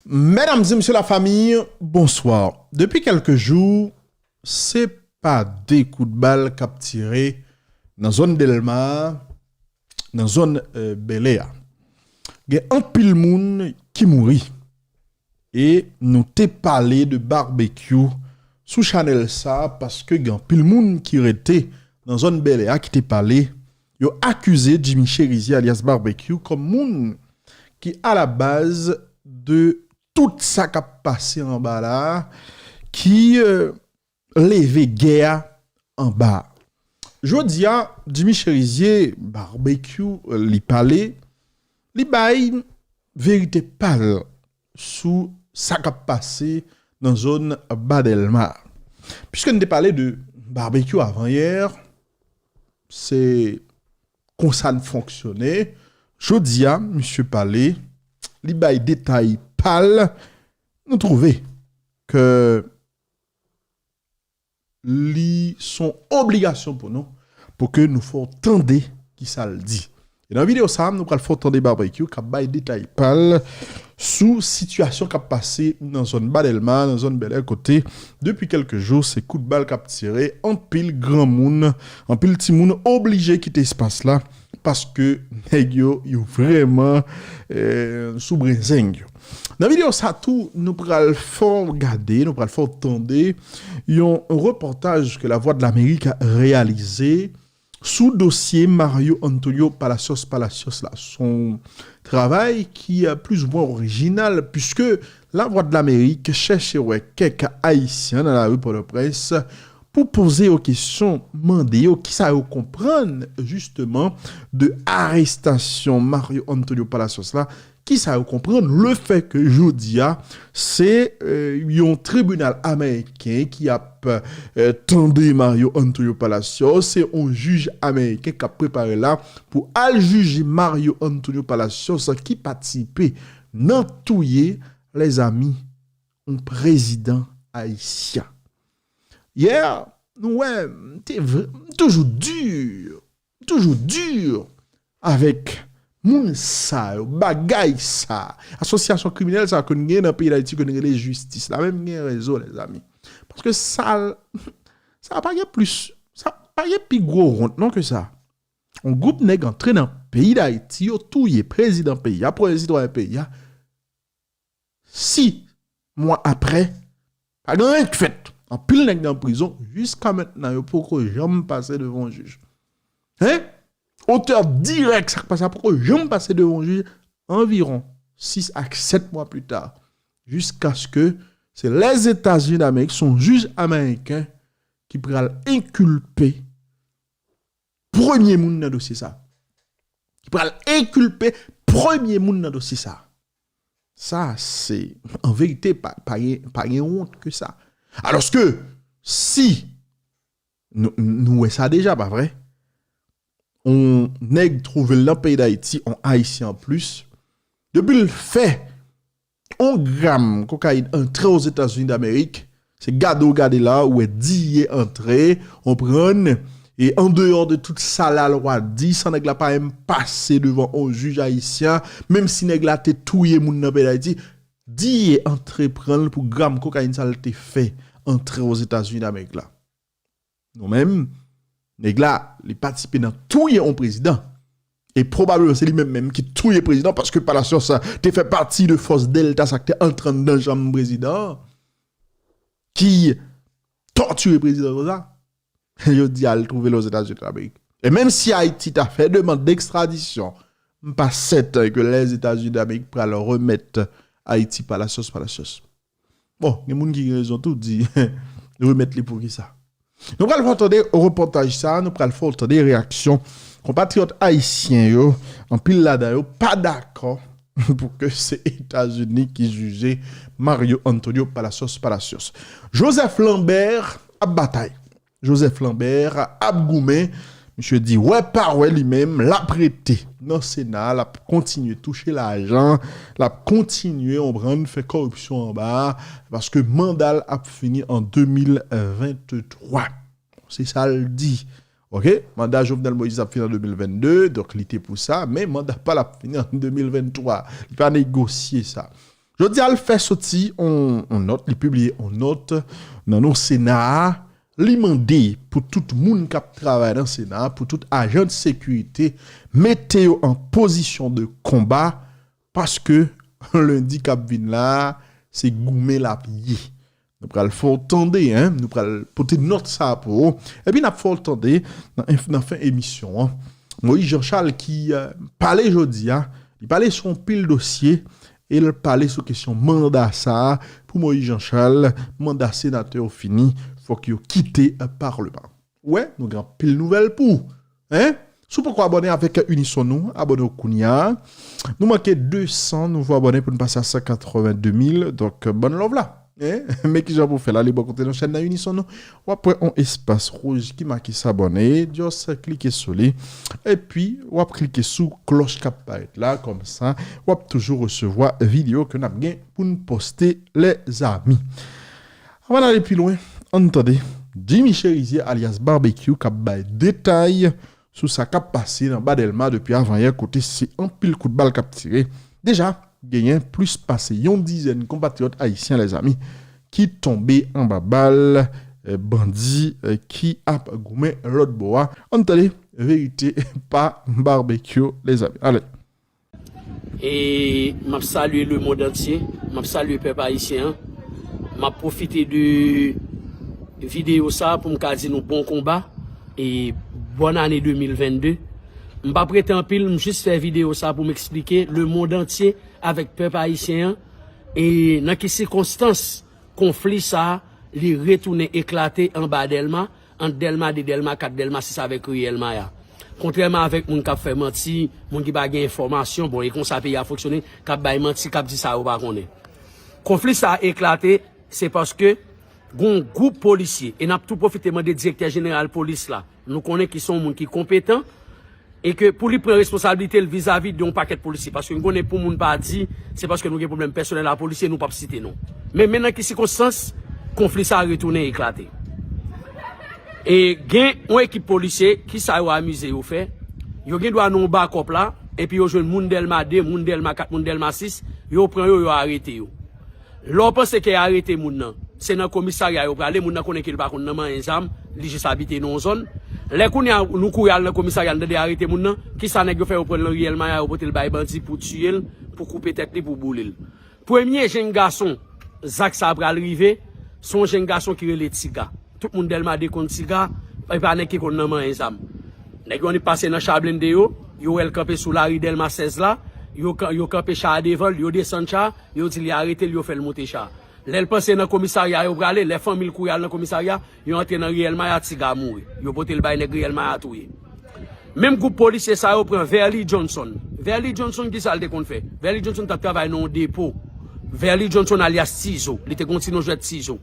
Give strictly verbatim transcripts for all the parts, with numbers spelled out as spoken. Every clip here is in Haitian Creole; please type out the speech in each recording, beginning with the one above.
Medam e mesye lafanmi, bonswa. Depi kèlke jou, se pa de kout bal k ap tire nan zòn Dèlma, nan zòn, eh, Bèlè a. Gen anpil moun ki mouri. E nou te pale de Barbecue sou chanèl sa, paske gen anpil moun ki rete nan zòn Bèlè a ki te pale. Yo akize Jimmy Chérizier alyas Barbecue kòm moun ki alabaz de tout sa k ap pase anba la, ki, eh, leve gè a anba. Jodi a, Jimmy Chérizier, Barbecue, eh, li pale, li bay verite pa l sou sa k ap pase nan zòn Ba Dèlma. Piske n te pale de Barbecue avan yè, se konsa n fonksyone. Jodi a, misye pale, li bay detay pa l, nou twouve ke li s on obligasyon pou nou, pou ke nou fè w tande kisa l di. E nan videyo sa a, nou pral fè w tande Barbecue k ap bay detay pa l sou sitiyasyon k ap pase nan zòn Ba Dèlma, nan zòn Bèlè, kote depi kèlke jou, se kout bal k ap tire, anpil granmoun, anpil timoun oblije kite espas la, paske nèg yo, yo vrèman, eh, sou brenzeng yo. Nan videyo sa tou, nou pral fè w gade, nou pral fè w tande yon repòtaj ke Lavwadlamerik reyalize sou dosye Mario Antonio Palacios Palacios la. S on travay ki, eh, plizoumwen orijinal, piske Lavwadlamerik chèche wè kèk Ayisyen nan lari Pòtoprens pou poze yo kesyon, mande yo kisa yo konprann, jisteman, de arestasyon Mario Antonio Palacios la, kisa yo konprann lefètke jodi a, se, eh, yon tribinal ameriken ki ap, eh, tande Mario Antonio Palacios, se yon jij ameriken k ap prepare la pou al jije Mario Antonio Palacios ki patisipe nan touye, lèzanmi, yon prezidan ayisyen. Yè, nou wè, m te vre, m toujou di, m toujou di avèk moun sa yo, bagay sa, asosyasyon kriminèl sa ke n gen nan peyi Dayiti ke n rele jistis la, men m gen rezon, lèzanmi. Paske sa, sa pa gen plis, sa pa gen pi gwo wont non ke sa. Yon gwoup nèg antre nan peyi Dayiti, yo touye prezidan peyi a, premye sitwayen peyi a, sis mwa apre, pa gen anyen k fèt. Anpil nèg nan prizon, jiska mentnan, yo poko janm pase devan yon jij. Hein? Otè dirèk sa k pase a poko janm pase devan yon jij, anviwon sis a sèt mwa pita, jiskaske se Lèzetazini Damerik, se yon jij ameriken ki pral enkilpe premye moun nan dosye sa. Ki pral enkilpe premye moun nan dosye sa. Sa, se, an verite, pa, pa gen, pa gen wont ke sa. Alòske, si, nou, nou wè sa deja, pa vre? On nèg twouve l nan peyi Dayiti, on Ayisyen anplis, depi l fè on gram kokayin antre Ozetazini Damerik, se gade w gade la, ou wè D E A antre, konprann, e andeyò de tout sa lalwa di, san nèg la pa menm pase devan on jij ayisyen, menm si nèg la te touye moun nan peyi Dayiti, D E A antre pran l pou gram kokayin sa l te fè antre Ozetazini Damerik la. Nou menm, nèg la, li patisipe nan touye on prezidan. E pwobableman se li menm menm ki touye prezidan, paske Palacios te fè pati de fòs Delta sa k te antre anndan chanm prezidan an, ki tòtire prezidan konsa. Yo di al twouve l Ozetazini Damerik. E menm si Ayiti ta fè demann dekstradisyon, m pa sèten ke Lèzetazini Damerik pral remèt Ayiti Palacios Palacios. Bon, gen moun ki gen rezon tou di remèt li poukisa. Nou pral fè w tande repòtaj sa, nou pral fè w tande reyaksyon konpatriyòt ayisyen yo, anpil ladan yo pa dakò pou ke se Etazini ki jije Mario Antonio Palacios Palacios. Joseph Lambert ap batay. Joseph Lambert ap goumen. Misye di wè pa wè li menm, l ap rete nan Sena, l ap kontinye touche lajan, l ap kontinye, konprann, fè kòripsyon anba a, paske manda l ap fini an de mil venntwa. Se sa l di. Oke? Manda Jovenel Moïse ap fini an de mil vennde, donk li te pou sa, men manda pa l ap fini an de mil venntwa. Li pa negosye sa. Jodi a, l fè soti on, on nòt, li pibliye on nòt nan non Sena a. Li mande pou tout moun k ap travay nan Sena a, pou tout ajan de sekirite, mete yo an pozisyon de konba, paske lendi k ap vin la a, se goumen l ap ye. Nou pral fè w tande, en, nou pral pote nòt sa a pou ou. Epi n ap fè w tande nan, nan fen emisyon an. Moïse Jean Charles ki, eh, pale jodi a, li pale sou yon pil dosye, e l pale sou kesyon manda sa a. Pou Moïse Jean Charles, manda senatè yo fini, fòk yo kite, eh, palman. Wè, nou gen anpil nouvèl pou ou. Hein? Si w poko abòne avèk Unison nou, abòne w kounye a. Nou manke de san nouvo abòne pou n pase a san katrevenndemil. Donk, bann love la. Hein? Men kijan pou fè la, li bò kote nou, chèn nan Unison nou. W ap wè on espas wouj ki make s'abonner. Just klike sou li. Epi, w ap klike sou klòch k ap parèt la. Kòmsa, w ap toujou resevwa videyo ke n ap gen pou n poste, lèzami. Anvan n ale pi lwen, ann tande Jimmy Cherizier alyas Barbecue k ap bay detay sou sa k ap pase nan Ba Dèlma depi avanyè, kote se anpil kout bal k ap tire. Deja, genyen plis pase yon dizèn konpatriyòt ayisyen, lèzami, ki tonbe anba bal, eh, bandi, eh, ki ap goumen lòt bò a. Ann tande verite pa Barbecue, lèzami. Ale. E m ap salye lemonn antye, m ap salye pèp ayisyen an. M ap pwofite de videyo sa a pou m ka di nou bon konba e bòn ane de mil vennde. M p ap rete anpil, m jis fè videyo sa a pou m eksplike lemonn antye avèk pèp ayisyen an e nan ki sikonstans konfli sa a, li retounen eklate anba Dèlma, ant Dèlma de, Dèlma kat, Dèlma sis avèk riyèl Maya. Kontrèman avèk moun k ap fè manti, moun ki pa gen enfòmasyon, bon, e konsa peyi a fonksyone, k ap bay manti, k ap di sa yo pa konnen. Konfli sa a eklate, se paske gon gwoup polisye, e n ap tou pwofite mande direktè jeneral polis la, nou konnen ki se yon moun ki konpetan, e ke pou li pran responsablite l vizavi de yon pakèt polisye. Paske n konnen pou moun pa di, se paske nou gen pwoblèm pèsonèl a polisye, nou p ap site non. Men, men nan ki sikonstans, konfli sa a retounen eklate. E gen yon ekip polisye, ki sa yo amize yo fè? Yo gen dwa nan yon bakòp la, epi yo jwenn moun Dèlma de, moun Dèlma kat, moun Dèlma sis, yo pran yo, yo arete yo. Lè w panse ke arete moun nan, se nan komisarya yo prale, moun nan konnen ke li pa konn nan manyen zam, li jis abite nan yon zòn. Lè kounye a nou kouri al nan komisarya, n tande arete moun nan, kisa nèg yo fè? Yo pran l nan riyèl Maya, yo pote l bay bandi pou tiye l, pou koupe tèt li, pou boule l. Premye jenn gason zak sa a pral rive, se yon jenn gason ki rele Tiga. Tout moun Dèlma de konn Tiga, e pa nèg ki konn nan manyen zam. Nèg yo annik pase nan cha blende yo, yo wè l kanpe sou lari Dèlma sèz la, yo, yo kanpe cha a devan l, yo desann cha, yo di li arete l, yo fè l moute cha. Lè l panse nan komisarya yo prale, lè fanmi l kouri al nan komisarya, yo antre nan riyèl Maya, Tiga mouri. Yo pote l bay nèg riyèl Maya touye. Menm gwoup polisye sa yo pran Verly Johnson. Verly Johnson, kisa l te konn fè? Verly Johnson t ap travay nan yon depo. Verly Johnson alyas Tizo. Li te gen yon ti non jwèt Tizo.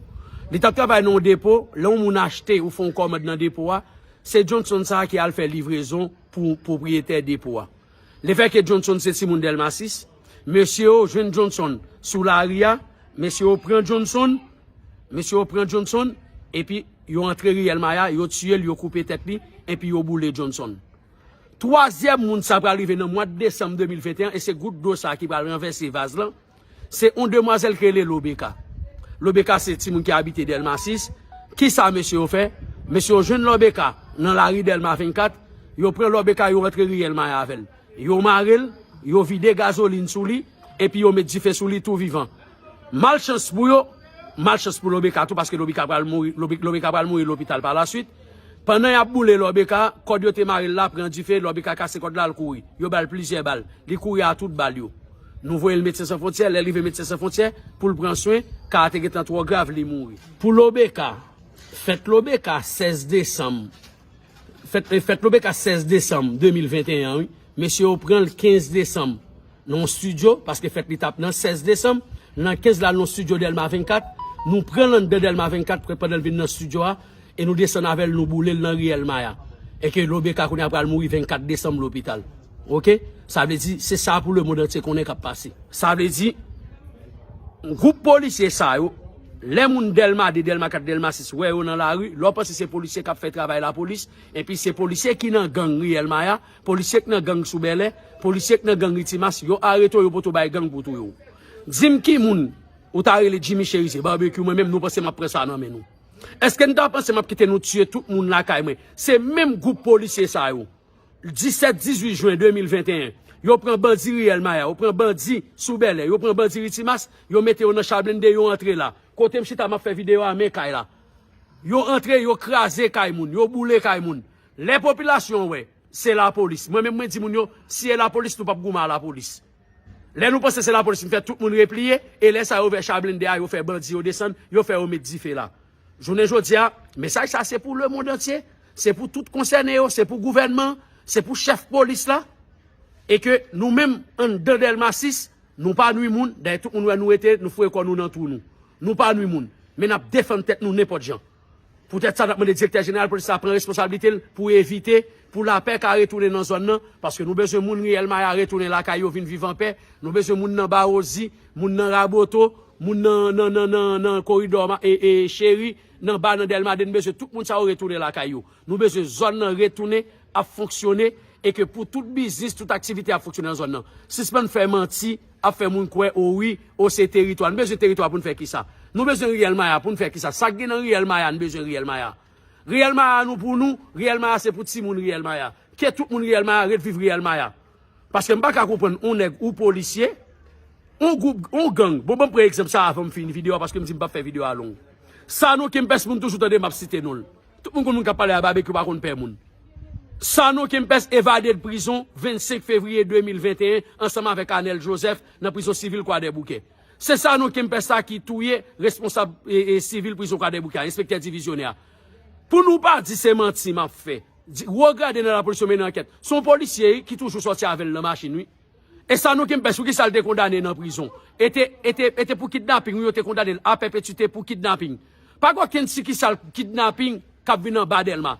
Li t ap travay nan yon depo, lè yon moun achte ou fè yon kòmand nan depo a, se Johnson sa a ki al fè livrezon pou pwopriyetè depo a. Lefètke Johnson se timoun Dèlma sis, mesye yo jwenn Johnson sou lari a, mesye yo pran Johnson, mesye yo pran Johnson, epi yo antre riyèl Maya, yo tiye l, yo koupe tèt li, epi yo boule Johnson. Twazyèm moun sa pral rive nan mwa desanm de mil venteyen, e se gout dlo sa ki pral ranvèse vaz lan, se yon demwazèl ki rele Lobeka. Lobeka se timoun ki abite Dèlma sis. Kisa mesye yo fè? Mesye yo jwenn Lobeka nan lari Dèlma vennkat, yo pran Lobeka, yo antre riyèl Maya avè l. Yo mare l, yo vide gazolin sou li, epi yo met dife sou li tou vivan. Malchans pou yo, malchans pou Lobeka tou, paske Lobeka pral mouri, Lobe-, Lobeka pral mouri lopital pa laswit. Pandan y ap boule Lobeka, kòd yo te mare l la pran dife, Lobeka kase kòd la, l kouri. Yo ba l plizyè bal. Li kouri a tout bal yo. Nou voye l Medsen San Fwontyè, lè l rive Medsen San Fwontyè, pou l pran swen, ka a te gentan twò grav, li mouri. Pou Lobeka, fèt Lobeka sèz desanm, fèt, fèt Lobeka sèz desanm de mil venteyen an, wi. Mesye yo pran l kenz desanm nan yon estidyo, paske fèt li t ap nan sèz desanm. Nan kenz la, nan estidyo Dèlma vennkat, nou pran l anndan Dèlma vennkat, pandan l vin nan estidyo a, e nou desann avè l, nou boule l nan riyèl Maya. E ke Lobeka kounye a pral mouri vennkat desanm lopital. Oke? Sa vle di, se sa pou lemonn antye konnen k ap pase. Sa vle di, gwoup polisye sa yo, lè moun Dèlma de, Dèlma kat, Dèlma sis wè yo nan lari, lè w panse se polisye k ap fè travay lapolis, epi se polisye ki nan gang riyèl Maya, polisye k nan gang sou Bèlè, polisye k nan gang Ri Timas, yo arete w, yo pote w bay gang pou touye w. Di m ki moun ou ta rele Jimmy Cherizier, Barbecue, mwen menm nou panse m ap pran sa nan men nou? Èske n ta panse m ap kite nou tiye tout moun lakay mwen? Se menm gwoup polisye sa yo. Disèt, dizuit jen de mil venteyen, yo pran bandi Riyèl Maya, yo pran bandi sou Bèlè, yo pran bandi Ritimas, yo mete yo nan cha blende, yo antre la. Kote m chita, m ap fè videyo a, men kay la. Yo antre, yo kraze kay moun, yo boule kay moun. Lè popilasyon wè, se lapolis. Mwen menm, mwen di moun yo, si e lapolis, nou p ap goumen a lapolis. Lè nou panse se lapolis ki fè tout moun repliye, e lè sa yo ouvè cha blende a, yo fè bandi yo desann, yo fè yo met dife la. Jounen jodi a, mesaj sa se pou lemonn antye, se pou tout konsène yo, se pou gouvènman, se pou chèf polis la, e ke nou menm anndan Dèlma sis, nou pa nwi moun, dayè tout moun wè nou rete, nou foure kò nou nan twou nou. Nou pa nwi moun, men n ap defann tèt nou nenpòt jan. Poutèt sa, n ap mande direktè jeneral polis la pran responsablite l pou evite, pou lapè ka retounen nan zòn nan, paske nou bezwen moun Riyèl Maya retounen lakay yo, vin viv anpè. Nou bezwen moun nan Ba Wozi, moun nan Raboto, moun nan, nan, nan, nan, nan koridò ma- e, e, Cheri, nan Ba, nan Dèlma de, nou bezwen tout moun sa yo retounen lakay yo. Nou bezwen zòn nan retounen ap fonksyone e ke pou tout biznis, tout aktivite ap fonksyone nan zòn nan. Sispann fè manti, ap fè moun kwè, o wi, o se teritwa. Nou bezwen teritwa pou n fè kisa? Nou bezwen Riyèl Maya pou n fè kisa? Sa k gen nan Riyèl Maya, nou bezwen Riyèl Maya. Riyèl Maya nou pou nou, Riyèl Maya se pou timoun Riyèl Maya. Ke tout moun Riyèl Maya ret viv Riyèl Maya. Paske m pa ka konprann on nèg ou polisye, on gwoup, on gang. Bon, ban m pran egzanp sa avan m fini videyo a, paske m di m p ap fè videyo a long. Sanon Kempès, moun toujou tande m ap site non l. Tout moun konn moun k ap pale a Barbecue pa konn pè moun. Sanon Kempès evade prizon vennsenk fevriye de mil venteyen ansanm avèk Anèl Joseph nan prizon sivil Kwadèboukè. Se Sanon Kempès sa ki touye responsab e, e, sivil prizon Kwadèboukè a, enspektè divizyonè a. Pou nou pa di se manti m ap fè, di, wo grade nan lapolis yo mennen ankèt. Se yon polisye ki toujou sòti avè l nan machin, wi. E Sanon Kempès, poukisa l te kondane nan prizon? E te, e te, e te pou kidnaping, wi, yo te kondane l a pèpetite pou kidnaping. Pa gen okenn sikisal kidnaping k ap vin anba Dèlma.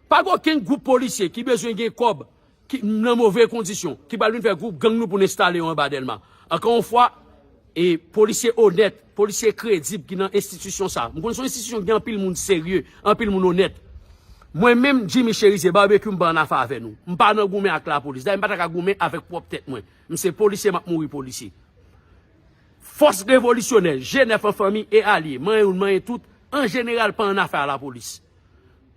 Pa gen okenn gwoup polisye ki bezwen gen kòb ki nan move kondisyon, ki pral vin fè gwoup gang nou pou n enstale yo anba Dèlma. Ankò yon fwa, e polisye onèt, polisye kredib ki nan enstitisyon sa. M konn se yon enstitisyon ki gen anpil moun serye, anpil moun onèt. Mwen menm, Jimmy Cherizier, Barbecue, m pa annafè avè nou. M pa nan goumen ak lapolis. Dayè, m pa ta ka goumen avèk pwòp tèt mwen. M se polisye, m ap mouri polisye. Fòs revolisyonè, G nèf an fanmi e alye, manyen youn, manyen tout, an jeneral pa annafè a lapolis.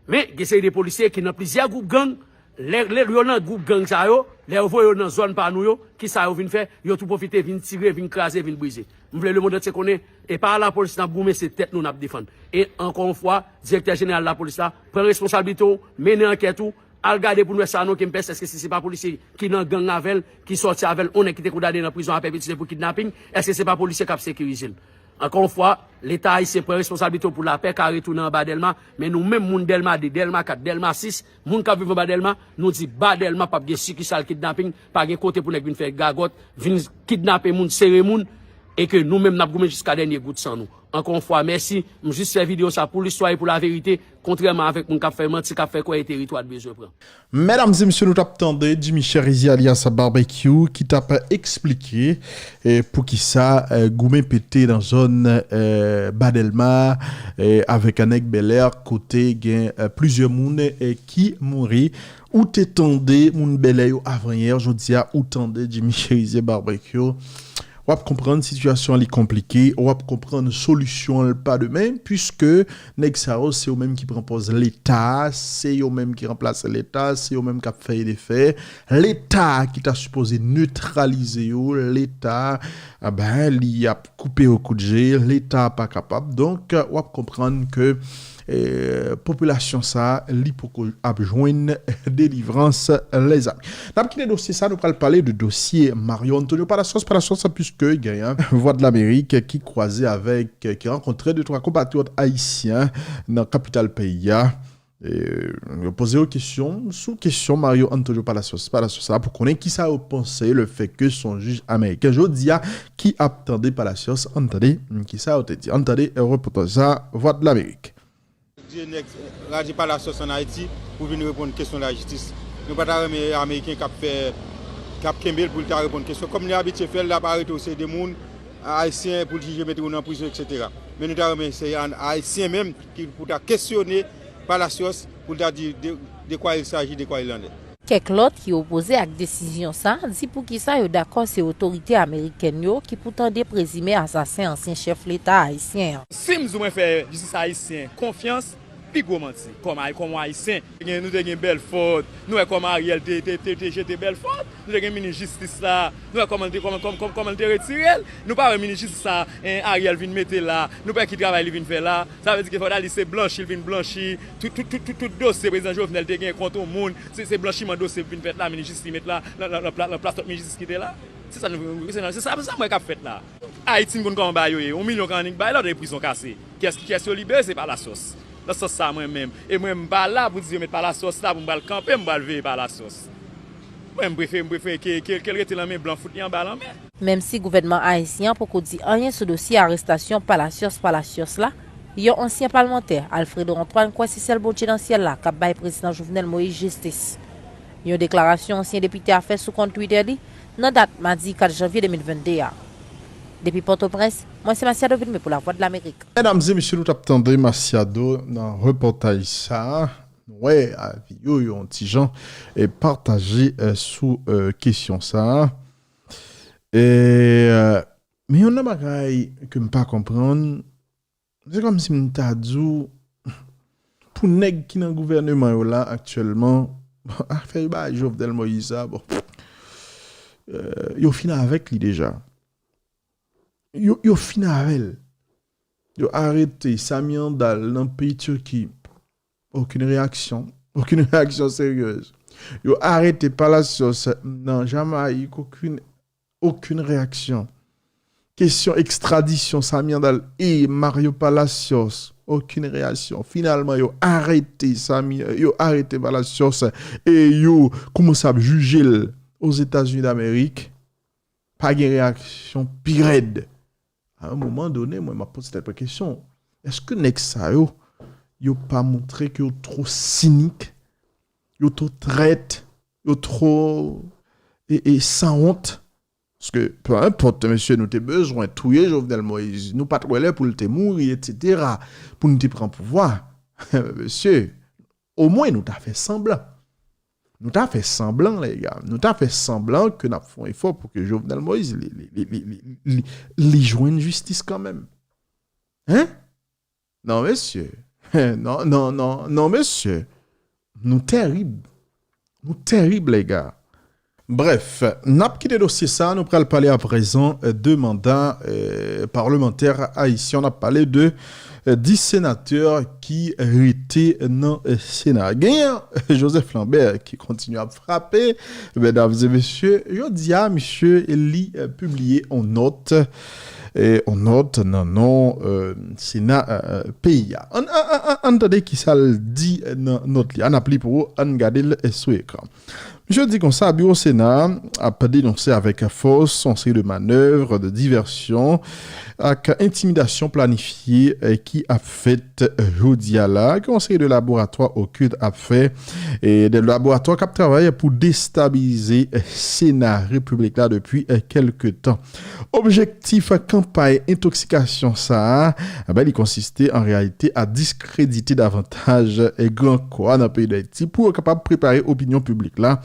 Men, gen seri de polisye ki nan plizyè gwoup gang, lè, lè yo nan gwoup gang sa yo, lè yo voye yo nan zòn pa nou yo, kisa yo vin fè? Yo tou pwofite vin tire, vin kraze, vin brize. M vle lemonn antye konnen, e pa lapolis n ap goumen, se tèt nou n ap defann. E ankò yon fwa, direktè jeneral lapolis la, pran responsablite w, mennen ankèt ou, al gade pou n wè Sanon Kempès, èske se, se pa polisye ki nan gang avè l, ki sòti avè l, on nèg ki te kondane nan prizon a pèpetite pou kidnaping, èske se pa polisye k ap sekirize l? Ankò yon fwa, Leta ayisyen pran responsablite w pou lapè ka retounen anba Dèlma, men nou menm moun Dèlma de, Dèlma kat, Dèlma sis, moun k ap viv anba Dèlma, nou di ba Dèlma, p ap gen sikisal kidnaping, pa gen kote pou nèg vin fè gagòt, vin kidnape moun, sere moun, e ke nou menm n ap goumen jiska dènye gout san nou. Ankò yon fwa, mèsi. M jis fè videyo sa pou listwa e pou laverite, kontrèman avèk moun k ap fè manti, k ap fè kwè e teritwa l bezwen pran. Medam e mesye, nou t ap tande Jimmy Cherizier alyas Barbecue ki t ap eksplike, eh, poukisa, eh, goumen pete nan zòn, eh, Ba Dèlma, eh, avèk nèg Bèlè, kote gen, eh, plizyè moun, eh, ki mouri. Ou te tande moun Bèlè yo avanyè, jodi a ou tande Jimmy Cherizier Barbecue. W ap konprann sitiyasyon an li konplike, w ap konprann solisyon an l pa demen, piske nèg sa yo se yo menm ki pran pòz Leta, se yo menm ki ranplase Leta, se yo menm k ap fè e defè. Leta ki ta sipoze netralize yo, Leta, a ben, li ap koupe yo kout je, Leta pa kapab. Donk, w ap konprann ke eh, popilasyon sa, li poko ap jwenn delivrans, lèzami. N ap kite dosye sa, nou pral pale de dosye Mario Antonio Palacios, Palacios, piske genyen Vwadlamerik ki kwaze avèk, ki rankontre de twa konpatriyòt ayisyen nan kapital peyi a. Eh, yo poze yo kesyon sou kesyon Mario Antonio Palacios, Palacios la, pou konnen kisa yo panse le fè ke se yon jij ameriken jodi a ki ap tande Palacios. Ann tande kisa yo te di. Ann tande repòtaj sa, Vwadlamerik. Di nèg raje Palacios ann Ayiti pou vin reponn kesyon lajistis. Nou pa ta renmen Ameriken k ap fè, k ap kenbe l pou l ta reponn kesyon. Kòm li abitye fè l, l ap arete yon seri de moun, Ayisyen, pou l jije, mete yo nan prizon, etsetera. Men nou ta renmen se an Ayisyen menm ki pou ta kesyone Palacios pou l ta di de, de quoi il s'agit, de quoi il en est. Kèk lòt ki opoze ak desizyon sa a di poukisa yo dakò se otorite amerikèn yo ki pou tande prezime asasen ansyen chèf leta ayisyen an. Si m di w mwen fè jistis ayisyen konfyans, pi gwo manti. Kòm Ay-, kòm Ayisyen, gen, nou te gen Belfort, nou wè kòman Ariel te, te, te, te jete Belfort, nou te gen minis jistis la, nou wè kòman l te, kòman, kòman, kòman, kòman l te retire l. Nou pa wè minis jistis la, en, Ariel vin mete la, nou pa wè ki travay li vin fè la. Sa vle di ke fòk ta di se blanchi l vin blanchi, tout, tout, tout, tout, tout dosye prezidan Jovenel te gen kont yon moun, se, se blanchiman dosye vin fèt la, minis jistis li met la, nan, nan, nan pla-, nan plas lòt minis jistis ki te la. Se sa nou, se sa, se sa, se sa m wè k ap fèt la. Ayiti n konn kòman bagay yo ye, yon milyon ka annik bay, lòt e prizon kase. Kiyès, kiyès yo libere? Se Palacios. Nan sans sa mwen menm. E mwen m pa la pou di yo met Palacios la pou m pral kanpe, m pral veye Palacios. Mwen m prefere, m prefere ke, ke, ke l rete nan men blan, fout li anba lanmè. Menm si gouvènman ayisyen an poko di anyen sou dosye arestasyon Palacios Palacios la, yon ansyen palmantè, Alfredo Antoine, kwè se sèl Bondye nan syèl la k ap bay prezidan Jovenel Moïse jistis. Yon deklarasyon ansyen depite a fè sou kont Twitter li nan dat madi kat janvye de mil vennde a. Depi Pòtoprens, mwen se Masiado Vilmé pou Lavwadlamerik. Medam e mesye, nou t ap tande Masiado nan repòtaj sa a. Nou wè avi yo, yo yon ti jan, e pataje, e, sou, e, kesyon sa a. E, e, men youn nan bagay ke m pa konprann, se kòmsi m ta di w, pou nèg ki nan gouvèneman yo la aktyèlman, afè yo ba Jovenel Moïse sa, bon, e, yo fin avèk li deja. Yo, yo fin avè l. Yo arete Samy Handal nan peyi Tiki. Okenn reyaksyon. Okenn reyaksyon seryez. Yo arete Palacios nan Jamayik. Okenn, okenn reyaksyon. Kesyon ekstradisyon Samy Handal e Mario Palacios. Okenn reyaksyon. Finalman, yo arete Samy, yo arete Palacios e yo kòmanse ap jije l Ozetazini Damerik. Pa gen reyaksyon pi rèd. A yon moman done, mwen, m ap poze tèt mwen kesyon, èske nèg sa yo, yo pa montre ke yo twò sinik, yo twò trèt, yo twò, e, e, sanwont? Paske, penenpòt, mesye, nou te bezwen touye Jovenel Moïse, nou pa t wè lè pou l te mouri, etsetera, pou nou te pran pouvwa. Mesye, omwen nou ta fè sanblan. Nou ta fè sanblan, lega. Nou ta fè sanblan ke n ap fè yon efò pou ke Jovenel Moïse li, li, li jwenn jistis kanmenm. Hein? Non, mesye. Non, non, non, non, mesye. Nou tèrib. Nou tèrib, lega. Brèf, n ap kite dosye sa, nou pral pale aprezan, eh, de manda, eh, palmantè ayisyen. N ap pale de, eh, dis senatè ki rete nan, eh, Sena. Genyen Joseph Lambert ki kontinye ap frape. Medam e mesye, jodi a, misye li, eh, pibliye yon nòt, eh, yon nòt nan non, eh, Sena, eh, peyi a. Ann, ann, ann, ann tande kisa l di nan nòt li. Ann ap li pou ou, ann gade l, eh, sou ekran. Misye di konsa, biwo Sena a ap denonse avèk fòs yon seri de manèv de divèsyon ak entimidasyon planifye, eh, ki ap fèt, eh, jodi a la, ke yon seri de laboratwa okilt ap fè, e de laboratwa k ap travay pou destabilize, eh, Sena Repiblik la depi, eh, kèlke tan. Objektif kanpay entoksikasyon sa a, eh ben, li konsiste an reyalite a diskredite davantaj, eh, Gran Kò a nan peyi Dayiti pou yo kapab prepare opinyon piblik la,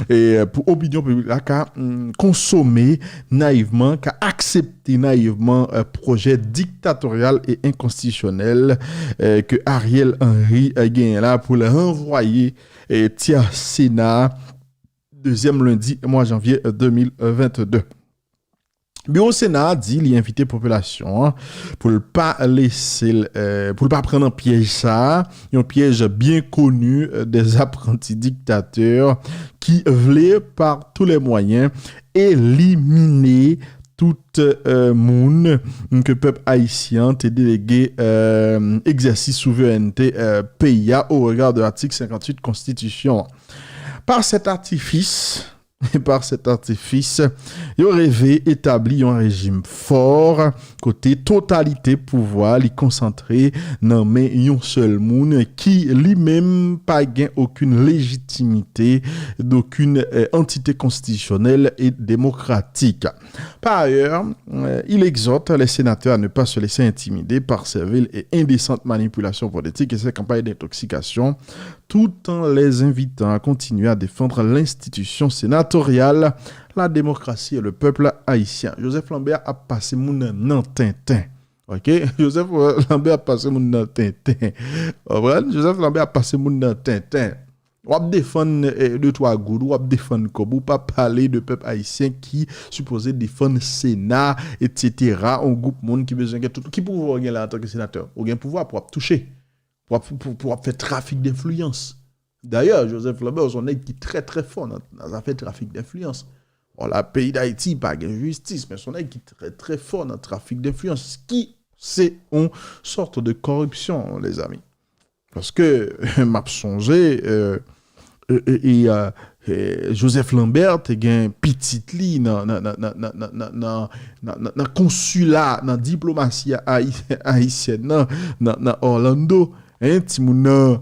e pou opinyon piblik la ka, mm, konsome nayivman, ka aksepte nayivman, eh, pwojè diktatoryal e enkonstitisyonèl, eh, ke Ariel Henry, eh, genyen la pou l ranvwaye, eh, tyè Sena a dezyèm lendi mwa janvye de mil vennde. Biwo Sena a di li envite popilasyon an pou l pa lese l, eh, pou l pa pran nan pyèj sa a, yon pyèj byen koni, eh, des apprentis dictateurs ki vle par tous les moyens elimine tout, eh, moun ke pèp ayisyen an te delege, eh, egzèsis souverènte, eh, peyi a au regard de l'article cinquante-huit konstitisyon an. Par cet artifice, par cet artifice, yo reve etabli yon rejim fò kote totalite pouvwa li konsantre nan men yon sèl moun ki li menm pa gen okenn lejitimite d'okenn, eh, antite konstitisyonèl e demokratik. Par ailleurs, euh, il exhorte les sénateurs à ne pas se laisser intimider par serviles et indécentes manipulations politiques et ces campagnes d'intoxication tout en les invitant à continuer à défendre l'institution sénatoriale, la démocratie et le peuple haïtien. Joseph Lambert ap pase moun nan tenten. Ok? Joseph Lambert ap pase moun nan tenten. Konprann? Joseph Lambert ap pase moun nan tenten. W ap defann eh, de twa goud, w ap defann kòb, ou pa pale de pèp ayisyen ki sipoze defann Sena, etsetera, yon gwoup moun ki bezwen gen tout. Ki pouvwa w gen la antanke senatè? Ou gen pouvwa pou w ap touche, pou w ap, pou, pou w ap fè trafik denfliyans. Dayè, Joseph Lambert se yon nèg ki trè, trè fò nan, nan zafè trafik denfliyans. Bon, la, peyi Dayiti pa gen jistis, men se yon nèg ki trè, trè fò nan trafik denfliyans, ki se yon sòt de kòripsyon, lezanmi. Paske m ap sonje, euh, e, e, e, euh, e, Joseph Lambert te gen pitit li nan, nan, nan, nan, nan, nan, nan, nan, nan, nan konsila, nan diplomasi ayi-, ayisyèn nan, nan, nan Orlando. Hein, timoun nan,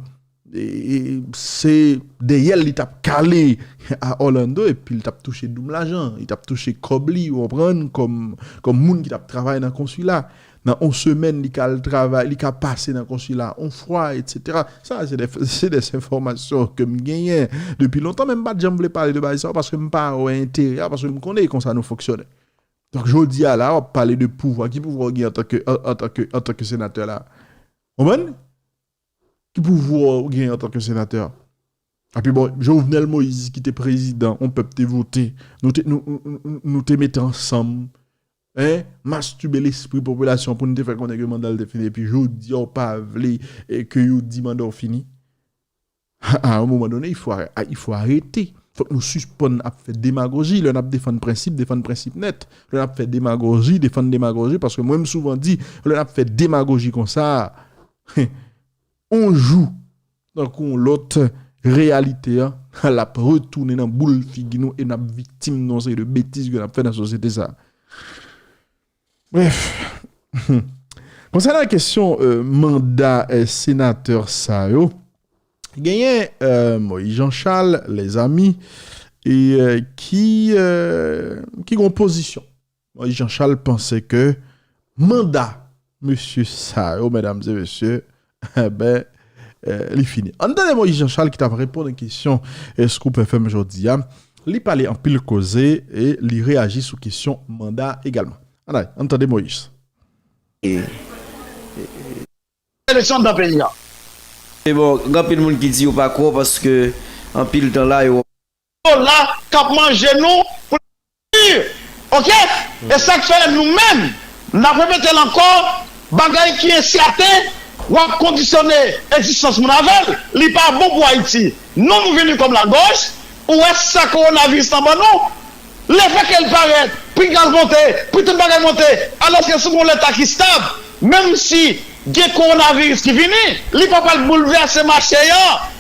e, e, se dèyè l li t ap kale a Orlando, epi l t ap touche doub lajan, li t ap touche kòb li, ou konprann, kòm, kòm moun ki t ap travay nan konsila. Nan yon semèn, li ka al travay, li ka pase nan konsila yon fwa, etsetera. Sa, se de, se de enfòmasyon ke m genyen depi lontan, men m pa t janm vle pale de bagay sa yo, paske m pa wè enterè a, paske m konnen e konsa nou fonksyone. Donk, jodi a la, w ap pale de pouvwa. Ki pouvwa w gen antanke, an, antanke, antanke senatè la? Konprann? Ki pouvwa w gen antanke senatè? Epi bon, Jovenel Moïse ki te prezidan, yon pèp te vote, nou te, nou, nou, nou, nou te mete ansanm, hein, mastibe lespri popilasyon pou n te fè konnen ke manda l te fini, epi jodi a w pa vle eh, ke yo di manda w fini. A yon moman done, il faut arrê- il faut arrêter. Fòk nou sispann ap fè demagoji. Lè n ap defann prensip, defann prensip nèt. Lè n ap fè demagoji, defann demagoji. Paske mwen, m souvan di, lè n ap fè demagoji konsa, yon jou, tankou yon lòt reyalite an, l ap retounen nan boul figi nou e n ap viktim nan yon seri de betiz ke n ap fè nan sosyete sa a. Brèf, konsènan kesyon euh, manda euh, senatè sa yo, genyen euh, Moïse Jean Charles, lezanmi, e euh, ki, euh, ki gen yon pozisyon. Moïse Jean Charles panse ke manda mesye sa yo, medam e mesye, enben, euh, li fini. Ann tande Moïse Jean Charles ki t ap reponn kesyon eh, Scoop F M jodi a. Li pale anpil koze e li reyaji sou kesyon manda egalman. Ann ale, ann tande Moïse. Eleksyon anndan peyi a. E bon, gen anpil moun ki di yo pa kwè w paske anpil tan la yo. Yo la k ap manje nou pou pi. Oke? E sa k fè nou menm, n ap repete l ankò, bagay ki ensèten, w ap kondisyone egzistans moun avè l, li pa bon pou Ayiti. Nou, nou vini kòm lagòj, ou wè sa kowonaviris lan ban nou? Lefètke l parèt, pri gaz monte, pri tout bagay monte, alòske si w gen yon leta ki stab, menm si gen kowonaviris ki vini, li pa pral boulvèse mache a.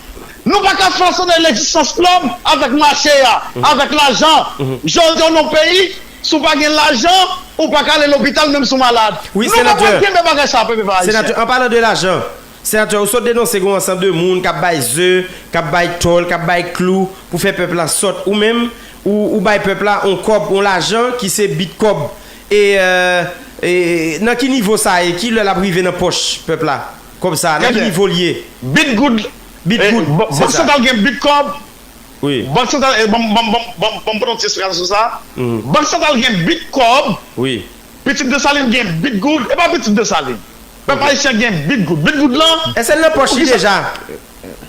Nou pa ka fasone legzistans lòm avèk mache a, avèk lajan. Jodi a w nan yon peyi, si w pa gen lajan, ou pa ka ale lopital menm si w malad. Nou pa pral kenbe bagay sa a, pèp ayisyen. Senatè, an palan de lajan, Senatè, ou sot denonse gen yon ansanm de moun k ap bay ze, k ap bay tòl, k ap bay klou pou fè pèp la sòt. Ou menm, ou, ou bay pèp la yon kòb, yon lajan ki se bit kòb. E, euh, e nan ki nivo sa ye? Ki lè l ap rive nan pòch pèp la? Kòb sa, nan ki nivo l ye? Bit goud. Bit goud. Bank Santral gen bit kòb. Wi. Bank Santral, e, ban m, ban m, ban m, ban m, ban m pote yon ti esplikasyon sou sa. Bank Santral gen bit kòb. Wi. Pitit Desalin gen bit goud, e pa pitit Desalin. Pèp ayisyen gen bit goud. Bit goud lan. Èske l nan pòch li deja?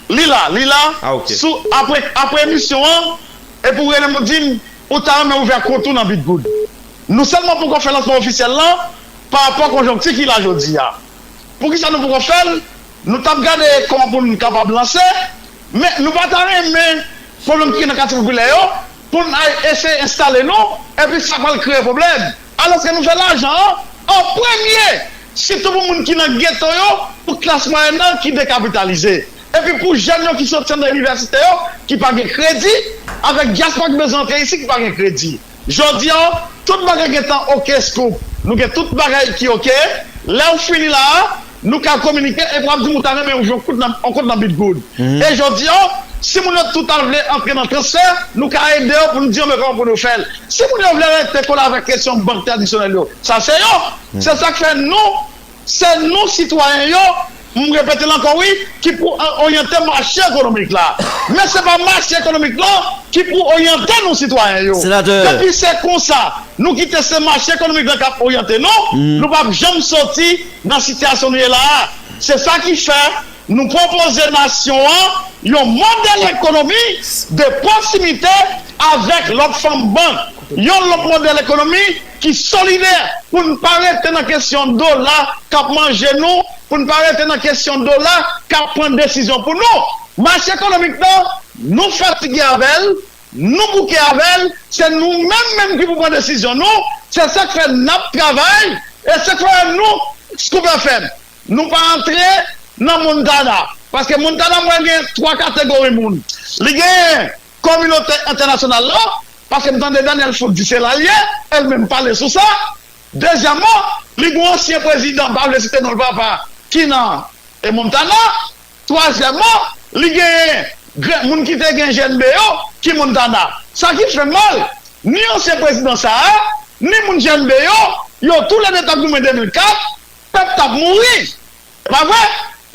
Li la, li la. Ah, ok. Sou, apre, apre emisyon an, epi w rele m, ou di m, ou ta renmen ouvè kont ou nan bit goud. Nou sèlman poko fè lansman ofisyèl lan, pa rapò konjonkti ki la jodi a. Poukisa nou poko fè l? Nou t ap gade kòman pou n kapab lanse, men nou pa ta renmen pwoblèm ki nan katye popilè yo, pou n al eseye enstale nou, epi sa pral kreye pwoblèm. Alòske nou fè lajan an, an premye, sitou pou moun ki nan geto yo, pou klas mwayèn nan ki dekapitalize. Epi pou jèn yo ki soti anndan inivèsite yo, ki pa gen kredi, avèk dyaspora ki bezwen antre isit, ki pa gen kredi. Jodi a, tout bagay gentan oke, Scoop. Nou gen tout bagay ki oke. Lè w fini la a, nou ka kominike epi w ap di m ou ta renmen ouvri yon kont nan, yon kont nan Bitgoud. E jodi a, si moun yo tout al vle antre nan transfè, nou ka ede yo pou nou di yo men kòman pou nou fè l. Si moun yo vle rete kole avèk kesyon bank tradisyonèl yo, sa se yo. Se sa k fè nou, se nou sitwayen yo, m repete l ankò wi, ki pou oryante mache ekonomik la. Men se pa mache ekonomik la ki pou oryante nou sitwayen yo. Senatè. Depi se konsa, nou kite se mache ekonomik la k ap oryante nou, nou p ap janm soti nan sitiyasyon nou ye la a. Se sa ki fè nou pwopoze nasyon an yon modèl ekonomi de pwosimite avèk lòt fanm bank. Yon lòt modèl ekonomi ki solidè pou n pa rete nan kesyon dola k ap manje nou, pou n pa rete nan kesyon dola k ap pran desizyon pou nou. Mache ekonomik nan, nou fatige avè l, nou bouke avè l, se nou menm menm ki pou pran desizyon nou, se sa k fè n ap travay, e se k fè nou, Scoop F M, nou pa antre nan Montana. Paske Montana, mwen gen twa kategori moun. Li genyen kominote entènasyonal la, paske m tande Daniel Foot di se la l ye, e l menm pale sou sa. Dezyèmman, li gen yon ansyen prezidan, m pa vle site non l papa, ki nan e Montana. Twazyèmman, li genyen grenn moun ki te gen G N B yo ki Montana. Sa ki fè mal, ni ansyen prezidan sa a, ni moun G N B yo, yo toulède t ap goumen de mil kat, pèp t ap mouri. E pa vre?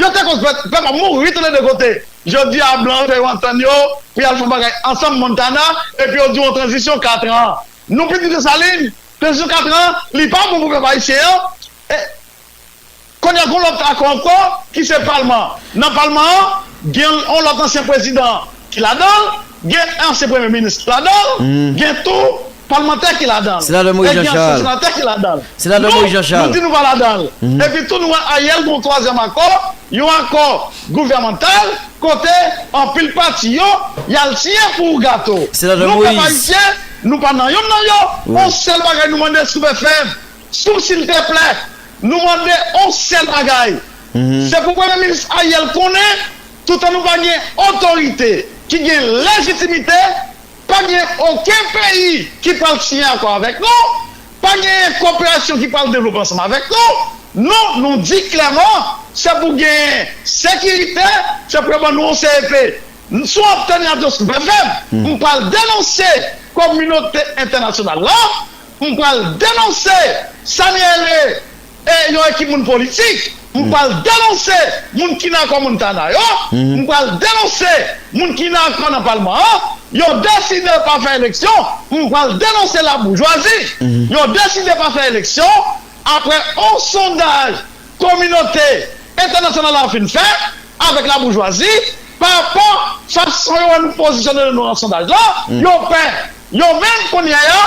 Yo te koz pèp, pèp ap mouri tou le de kote. Jodi a, blan yo fè yo antann yo pou y al fè yon bagay ansanm Montana, epi yo di yon tranzisyon kat an. Nou pitit Desalin, tranzisyon kat an, li pa bon pou pèp ayisyen an. E, kounye a, gen yon lòt akò ankò, ki se palman. Nan palman an, gen yon lòt ansyen prezidan ki ladan l, gen ansyen premye minis ki ladan l, gen tou palmantè ki ladan l. Senatè Moïse Jean Charles. Gen ansyen senatè ki ladan l. Senatè Moïse Jean Charles. Nou, nou di nou pa ladan l. Epi tou, nou wè ayè l gen yon twazyèm akò, yon akò gouvèmantal, kote anpil pati yo, y al tiye pou gato. Senatè Moïse. Nou, pèp ayisyen, nou pa nan yonn nan yo. Yon sèl bagay nou mande Scoop F M, Scoop silteplè, nou mande yon sèl bagay. Se pou premye minis Ariel konnen, toutan nou pa gen otorite ki gen lejitimite, pa gen okenn peyi ki pral siyen akò avèk nou, pa gen koperasyon ki pral devlope ansanm avèk nou. Non, nou di klèman, se pou gen sekirite, se pou yo ban nou yon C E P. Sou antèn Radyo Scoop F M, m pral denonse kominote entènasyonal la, m pral denonse sa n rele e yon ekip moun politik. M pral denonse moun ki nan akò Montana yo. M pral denonse moun ki nan akò nan palman an. Yo deside pa fè eleksyon. M pral denonse laboujwazi. Yo deside pa fè eleksyon. Apre yon sondaj kominote entènasyonal la fin fè avèk laboujwazi, pa rapò fason yo wè nou pozisyone nou nan sondaj la, yo pè. Yo menm kounye a,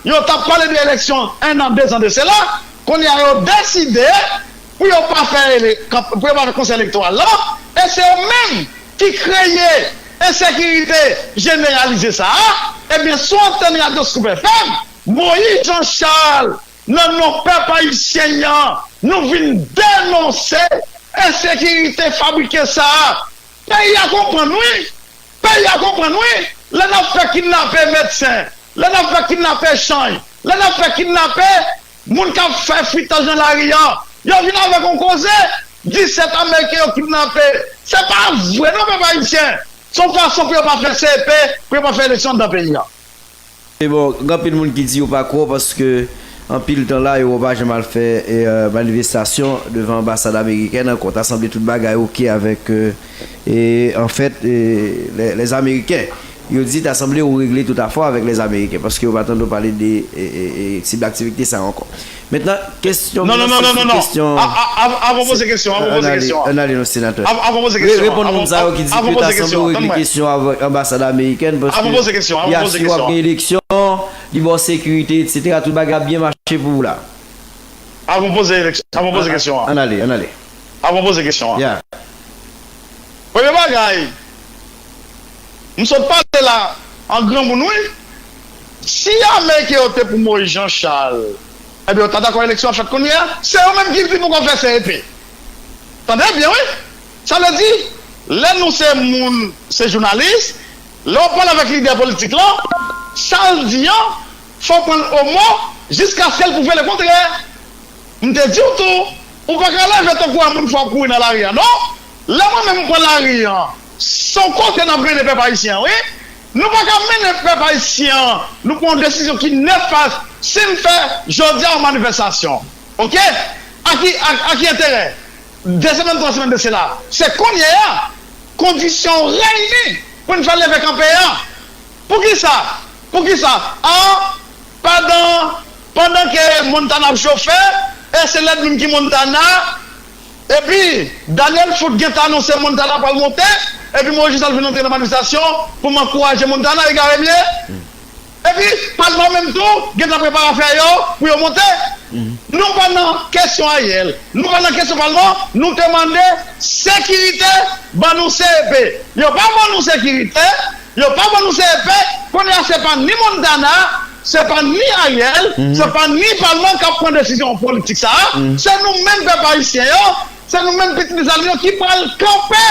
yo t ap pale de eleksyon en an, de zan de sela, kounye a yo deside pou yo pa fè ele-, kanp-, pou yo pa fè konsèy elektoral la, e se yo menm ki kreye ensekirite jeneralize sa a. Ebyen, sou antèn Radyo Scoop F M, Moïse Jean Charles, nan non pèp ayisyen an, nou vin denonse ensekirite fabrike sa a. Peyi a konprann wi. Peyi a konprann wi. Lè n ap fè kidnape medsen, lè n ap fè kidnape chanj, lè n ap fè kidnape moun k ap fè fritaj nan lari an, yo vin avèk yon koze, disèt ameriken yo kidnape. Se pa vre non, pèp ayisyen. Se yon fason pou yo pa fè C E P, pou yo pa fè eleksyon anndan peyi a. E bon, gen anpil moun ki di yo pa kwè w paske anpil tan la yo pa janm al fè e, e, manifestasyon devan anbasad amerikèn ankò. Ta sanble tout bagay oke avèk e, e, anfèt e, lè, lèzameriken. Yo di ta sanble ou regle tout afè w avèk lèzameriken paske yo pa tande w pale de e, e, e, tip aktivite sa yo ankò. Mentnan, kesyon mwen se sou kesyon. Non, non, non, non, non, non. Kesyon. A, a, a, avan poze kesyon, avan poze kesyon. Ann ale, ann ale non, senatè. Avan, avan poze kesyon. Reponn moun sa yo ki di ke ta sanble w regle kesyon avèk anbasad amerikèn paske y asire w ap gen eleksyon, li ba w sekirite, etsetera, tout bagay ap byen mache pou ou la. Avan poze eleksyon, avan poze kesyon an. Ann ale, ann ale. Avan poze kesyon an. Ya. Premye bagay, m sot pale la an granmoun wi. Si Ameriken yo te pou Moïse Jean Charles, ebyen yo ta dakò eleksyon ap fèt kounye a. Se yo menm ki di poko fè C E P. Tande byen wi. Sa vle di, lè nou se moun, se jounalis, lè w pale avèk lidè politik lan, sa l di an, fò w pran l o mo jiskaske l pwouve lekontrè. M te di w tou, ou pa ka leve tankou yon moun fò w ap kouri nan lari a non. Lè mwen menm m pran lari an, se yon kote n ap mennen pèp ayisyen an wi. Nou pa ka mennen pèp ayisyen an, nou pran yon desizyon ki nefas si n fè jodi a yon manifestasyon. Oke? A ki, a, a ki enterè? de semèn, twa semèn de sela. Se kounye a, kondisyon reyini pou n fè leve kanpe a. Poukisa? Poukisa? An, pandan, pandan ke Montana ap chofe, e se lèd moun ki Montana, epi Daniel Foot gentan anonse Montana pral monte, epi Moïse Jean Charles vin antre nan manifestasyon pou m ankouraje Montana, egare m ye. Epi, palman menm tou, gentan prepare afè yo pou yo monte. Nou pa nan kesyon Ariel, nou pa nan kesyon palman, nou te mande sekirite, ban nou C E P. Yo pa ban nou sekirite, yo pa ban nou C E P, kounye a se pa ni Montana, se pa ni Ariel, se pa ni palman k ap pran desizyon politik sa a, se nou menm pèp ayisyen yo, se nou menm pitit Desalin yo ki pral kanpe.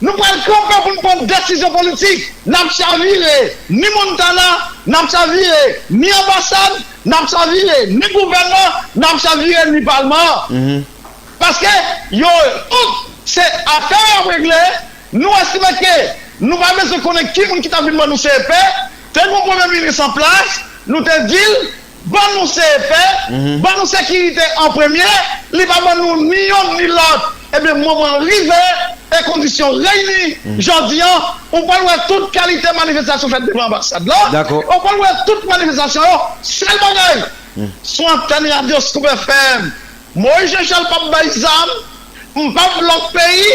Nou pral kanpe pou n pran desizyon politik. N ap chavire ni Montana, n ap chavire ni anbasad, n ap chavire ni gouvènman, n ap chavire ni palman an. Paske yo tout se afè yo ap regle. Nou estime ke nou pa bezwen konnen ki moun ki t ap vin ban nou C E P. Te gen yon premye minis an plas, nou te di l, ban nou C E P, ban nou sekirite an premye, li pa ban nou ni yonn ni lòt. Ebyen, moman an rive e kondisyon reyini. Jodi an, ou pral wè tout kalite manifestasyon fèt devan anbasad la. Ou pral wè tout manifestasyon yo. Sèl bagay, sou antèn radyo Scoop F M, Moïse Jean Charles p ap bay zam, m p ap blòk peyi,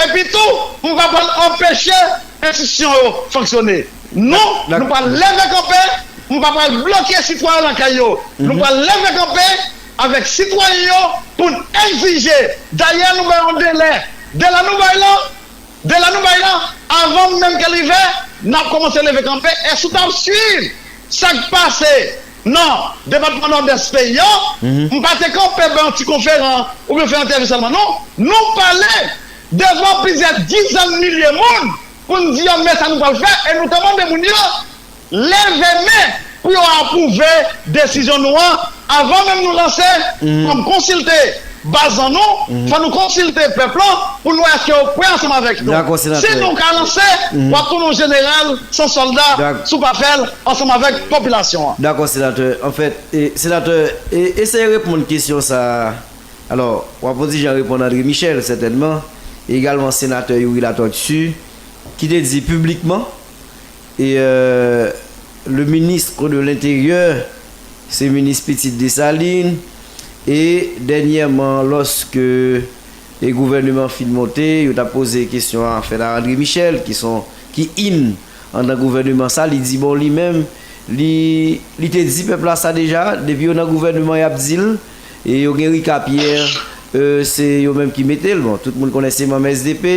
epi tou, m p ap anpeche enstitisyon yo fonksyone. Nou, nou pral leve kanpe, nou pa pral bloke sitwayen lakay yo. Nou pral leve kanpe avèk sitwayen yo pou n egzije. Dayè, nou bay yon delè. Delè nou bay la, delè nou bay la, avan menm ke l rive, n ap kòmanse leve kanpe. E si w t ap swiv sa k pase nan depatman Nòdès peyi a, m pa te kanpe bay yon ti konferan oubyen fè entèvyou sèlman, non. Nou pale devan plizyè dizèn milye moun pou n di yo men sa nou pral fè, e nou te mande moun yo leve men pou yo apwouve desizyon nou an. Avan menm nou lanse, fò n konsilte baz an nou, fò nou konsilte pèp lan pou n wè èske yo prè ansanm avèk nou. Si nou ka lanse, w ap tounen yon jeneral san sòlda si w pa fè l ansanm avèk popilasyon an. Dakò, senatè. Anfèt, e, senatè, e, eseye reponn kesyon sa a. Alò, w ap yon ti jan reponn André Michel, sètènman, e egalman senatè Youri Latortue, ki te di piblikman, e, euh, le ministre de l'Intérieur, se minis pitit Desalin, e dènyèman, lòske e gouvèneman an fin monte, yo t ap poze kesyon an afè a André Michel, ki son, ki in andan gouvèneman sa, li di, bon, li menm, li, li te di pèp la sa deja, depi yo nan gouvèneman, y ap di l, e yo gen Ricard Pierre, euh, se yo menm ki mete l. Bon, tout moun konnen se manm S D P,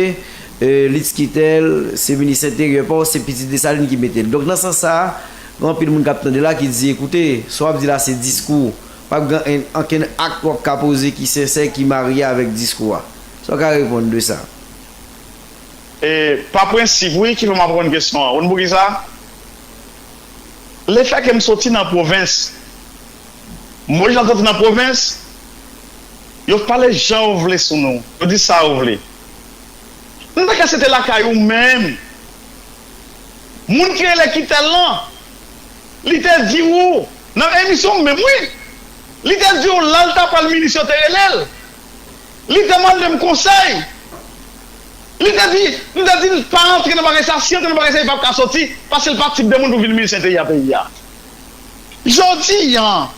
euh, Litz Quitel, se minis enteryè pa w, se pitit Desalin ki mete l. Donk, nan sans sa a, gen anpil moun k ap tande la ki di, ekoute, sa w ap di la, se diskou. Pa gen ankenn, ankenn ak w ap ka poze ki sensè, ki marye avèk diskou a. Sa w ka reponn de sa? E, pa prensip, wi, ki fè m ap reponn kesyon an. Ou konn poukisa? Lefètke m soti nan pwovens, m orijinal soti nan pwovens, yo pale jan yo vle sou nou, yo di sa yo vle. M ta ka sete lakay ou menm. Moun ki rele Quitel lan, li te di w, nan emisyon m menm, wi, li te di w, lè l ta pral minis, yo te rele l. Li te mande m konsèy. Li te di, m te di l pa antre nan bagay sa, si antre nan bagay sa, li p ap ka soti, paske l pa tip de moun pou vin minis enteryè peyi a. Jodi a,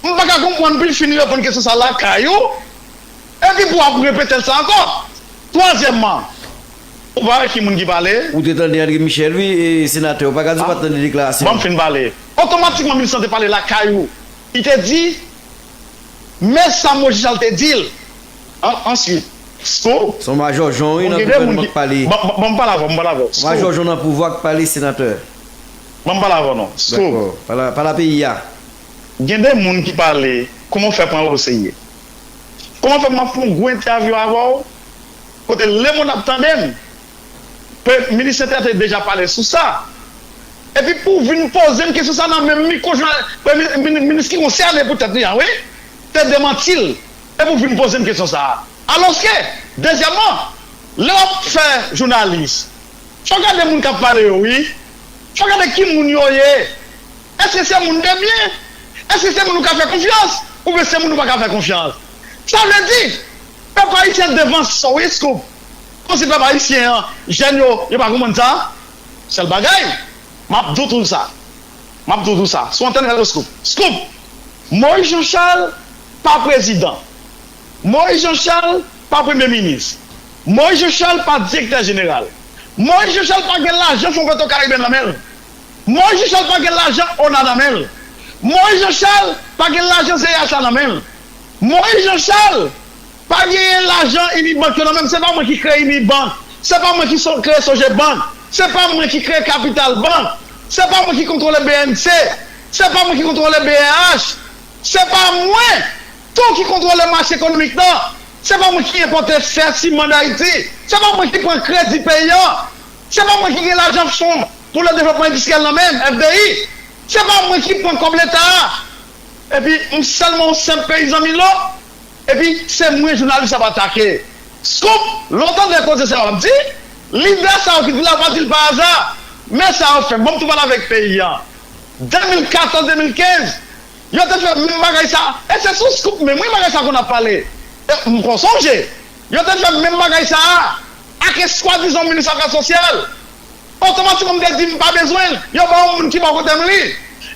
m pa ka konprann pou l fin reponn kesyon sa lakay ou, epi pou w ap repete l sa ankò. Twazyèmman, ou pa wè ki moun ki pale? Ou te tande André Michel, wi, e senatè, ou pa ka di ou pa t tande deklarasyon. Ban m fin pale. Otomatikman, minis lan te pale lakay ou. Li te di, men sa Moïse Jean Charles te di l. An, answit, Scoop. Se yon majòjon, wi, nan gouvènman k pale. Ban, ban, ban m pale avè w, m pale avè w. Majòjon nan pouvwa k pale, senatè. Ban m pale avè w non. Scoop. Dakò. Pale, pale a peyi a. Gen de moun ki pale, kòman w fè pran w oserye? Kòman w fè m ap fè yon gwo entèvyou avè w, kote lemonn ap tande m? Premye minis enteryè te deja pale sou sa. Epi pou w vin poze m kesyon sa nan menm mikwo, minis ki konsène poutèt li a, wi, te demanti l. Epi w vin poze m kesyon sa a. Alòske, dezyèmman, lè w ap fè jounalis, fò w gade moun k ap pale yo, wi. Fò w gade ki moun yo ye. Èske se moun de byen? Èske se moun ou ka fè konfyans? Oubyen se moun ou pa ka fè konfyans? Sa vle di, Pèp ayisyen devan sa wi, Scoop. Kòmsi pèp ayisyen an, jèn yo, yo pa konprann sa? Sèl bagay, m ap di w tou sa. M ap di w tou sa. Sou antèn Radyo Scoop. Scoop! Moïse Jean Charles pa prezidan. Moïse Jean Charles pa premye minis. Moïse Jean Charles pa direktè jeneral. Moïse Jean Charles pa gen lajan Fon Petro Caribbean nan men l. Moïse Jean Charles pa gen lajan ona nan men l. Moïse Jean Charles pa gen lajan C A H la nan men l. Moïse Jean Charles pa genyen lajan Unibank yo nan men l. Se pa mwen ki kreye Unibank. Se pa mwen ki so- kreye Sogebank. Se pa mwen ki kreye Capital Bank. Se pa mwen ki kontwole B N C. Se pa mwen ki kontwole B R H. Se pa mwen tou ki kontwole mache ekonomik nan. Se pa mwen ki enpòte fè, siman d Ayiti. Se pa mwen ki pran kredi peyi an. Se pa mwen ki gen lajan Fonds pour le Développement Industriel nan men m, F D I. Se pa mwen ki pran kòb Leta a. Epi, m sèlman yon senp peyizan Milo. Epi, se mwen jounalis ap atake. Scoop, lè w tande koze sa yo ap di, lidè sa yo ki di la, w pa di l pa aza. Men sa yo fè, ban m tou pale avèk peyi an. De mil katòz, de mil kenz, yo te fè menm bagay sa. E se sou Scoop menm, wi, bagay sa konn ap pale. E m konn sonje, yo te fè menm bagay sa a ak swadizan minis afè sosyal. Otomatikman, m te di m pa bezwen l. Yo ba yon moun ki bò kote m li.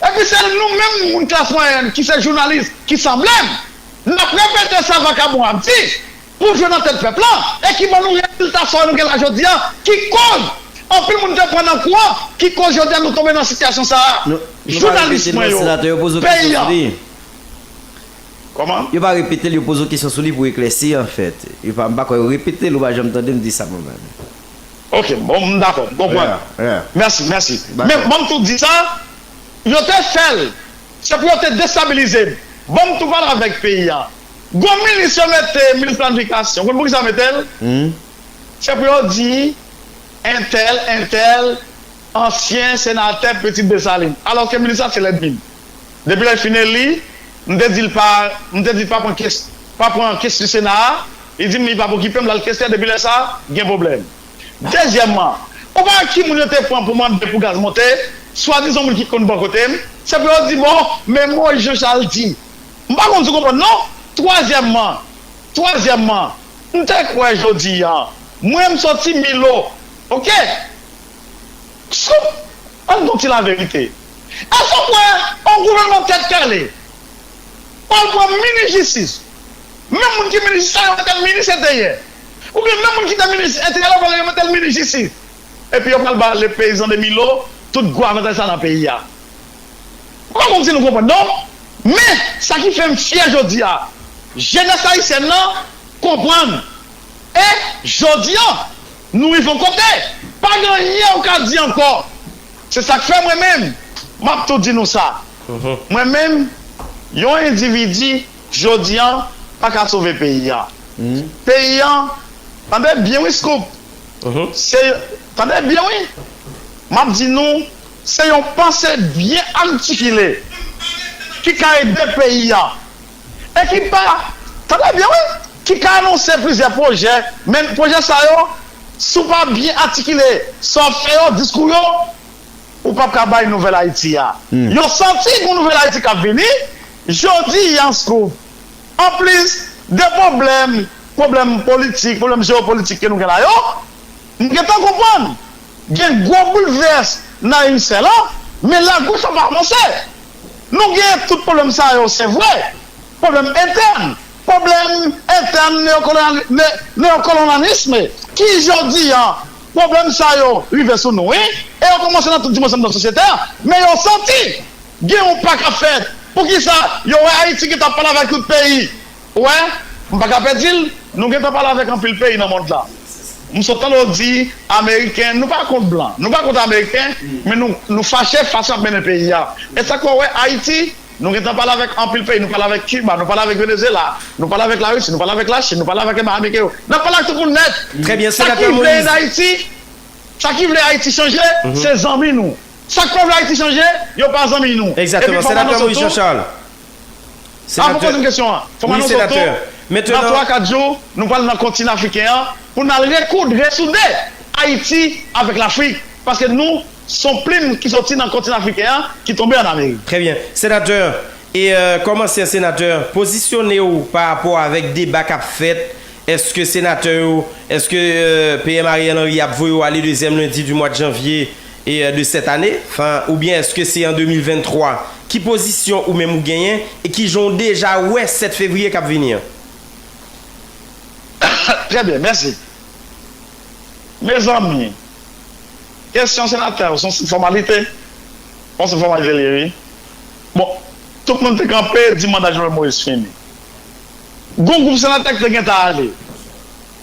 Epi se nou menm moun klas mwayèn ki se jounalis, ki sanble m, n ap repete sa vakabon ap di pou jwe nan tèt pèp lan, e ki ban nou rezilta sa nou gen la jodi a, ki koz anpil moun te pran nan kou an, ki koz jodi a nou tonbe nan sitiyasyon sa a. Jounalis mwen yo, peyi an. Kòman? Yo pa repete l, yo poze w kesyon sou li pou eklèsi, anfèt. Yo pa, m pa kwè yo repete l, ou pa janm tande m di sa mwen menm. Ok, bon, m dakò, m konprann. Mèsi, mèsi. Men, ban m tou di sa, yo te fè l, se pou yo te destabilize m. Ban m tou pale avèk peyi a. Gon minis yo mete, minis planifikasyon. Konn poukisa yo mete l? Se pou yo di, entèl, entèl, ansyen senatè Pitit Desalin. Alòske minis la se lènmi m. Depi lè l fin eli, m te di l pa, m te di l pa pran kes, pa pran kestyon Sena a, li di m li p ap okipe m, l al kestyon, depi lè sa, gen pwoblèm. Dezyèmman, ou pa wè ki moun yo te pran pou mande pou gaz monte, swadizan moun ki konn bò kote m, se pou yo di, bon, men Moïse Jean Charles di. M pa konn si w konprann non. Twazyèmman, twazyèmman, m te kwè jodi a, mwen m soti Milo, oke? Sou, ann di yon ti laverite. Èske w kwè yon gouvènman tèt kale pral pran minis jistis? Menm moun ki minis jistis la, yo mete l minis enteryè. Oubyen menm moun ki te minis enteryè la, yo mete l minis jistis. Epi yo pral ba le peyizan de Milo tout gwo avantaj sa nan peyi a. M pa konn si nou konprann non. Men, sa ki fè m fyè jodi a, jenès ayisyèn nan konprann. E jodi a, nou rive yon kote, pa gen anyen ou ka di ankò. Se sa k fè mwen menm, m ap tou di nou sa. Mwen menm, yon endividi, jodi a, pa ka sove peyi a. Peyi a, tande byen wi, Scoop. Se, tande byen wi. M ap di nou, se yon panse byen atikile ki ka ede peyi a. E ki pa, tande byen wi, ki ka anonse plizyè pwojè, men pwojè sa yo, si w pa byen atikile sa w ap fè yo, diskou yo, ou p ap ka bay nouvèl Ayiti a. Yo santi gon nouvèl Ayiti k ap vini, jodi a, Scoop, anplis de pwoblèm, pwoblèm politik, pwoblèm jewopolitik ke nou gen la yo, m gentan konprann gen gwo boulvès nan Ayisyen lan, men lagoch ap avanse. Nou gen tout pwoblèm sa yo, se vre. Pwoblèm entèn, pwoblèm entèn neokolonyal-, ne-, neokolonyalism ki jodi a, pwoblèm sa yo rive sou nou, wi. E yo kòmanse nan tout dimansyon nan sosyete a, men yo santi gen yon pa k ap fèt. Poukisa? Yo wè Ayiti gentan pale avèk tout peyi. Ou wè, m pa ka pèdi l, nou gentan pale avèk anpil peyi nan mond la. M sot tande w di, Ameriken, nou pa kont blan, nou pa kont Ameriken, men nou, nou fache fason y ap mennen peyi a. E sa k fè w wè Ayiti, nou gentan pale avèk anpil peyi, nou pale avèk Kiba, nou pale avèk Venezuela, nou pale avèk Larisi, nou pale avèk Lachin, nou pale avèk Ameriken yo. N ap pale ak tout moun nèt. Trè byen, Senatè Moïse. Sa ki vle ede Ayiti, sa ki vle Ayiti chanje, se zanmi nou. Sa k pa vle Ayiti chanje, yo pa zanmi nou. Egzakteman, Senatè Moïse Jean Charles. Senatè, fò m poze m kesyon an. Fò m anonse w tou, nan twa, kat jou, nou pral nan kontinan afriken an pou n al rekoud, resoude Ayiti avèk Lafrik. Paske nou, se yon plim ki soti nan kontinan afriken an ki tonbe ann Amerik. Trè byen. Senatè, e, kòm ansyen senatè, pozisyone w pa rapò avèk deba k ap fèt, Èske senatè yo, èske euh, P M Ariel Henry ap voye yo ale dezyèm lendi di mwa de janvye e, euh, de sèt ane? Enfin, oubyen èske se an de mil venntwa? Ki pozisyon ou menm ou genyen e ki jan w deja wè sèt fevriye k ap vini an? Trè byen, mèsi. Mezanmi, kesyon senatè yo se yon senp fòmalite. Yon senp fòmalite li ye, wi. Bon, tout moun te kanpe, di manda Jovenel Moïse fini. Gon gwoup senatè ki te gentan ale.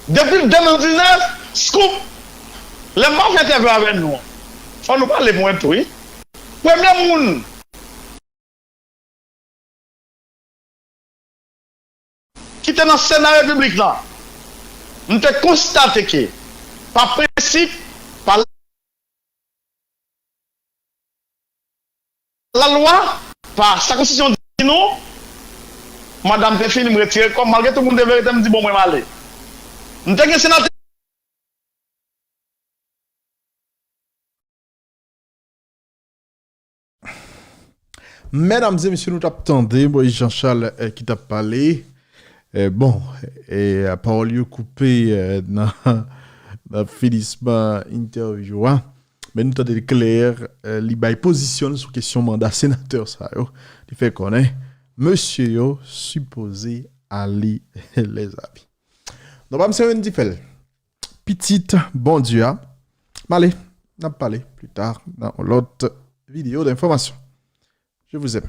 Depi de mil diznèf, scoop, lè m ap fè entèvyou avè nou, fò nou pale pou mwen tou, wi. Premye moun ki te nan Sena Repiblik la, m te konstate ke, pa prensip, pa lalwa, pa sa konstitisyon di nou, manda m te fini, m retire kò m, malgre tout moun te veye tè m, m di bon, mwen m ale. M te gen senatè. Medam e mesye, nou t ap tande Moïse Jean Charles eh, ki t ap pale. Eh, bon, eh, pawòl yo koupe eh, nan, nan finisman entèvyou a. Men nou tande l klè, eh, li bay pozisyon l sou kesyon manda senatè sa yo. Li fè konnen mesye yo sipoze ale lèzami. Non pa m se Wendy Phel. Pitit Bondye a. M ale, n ap pale pli ta nan yon lòt videyo denfòmasyon. Je vous aime.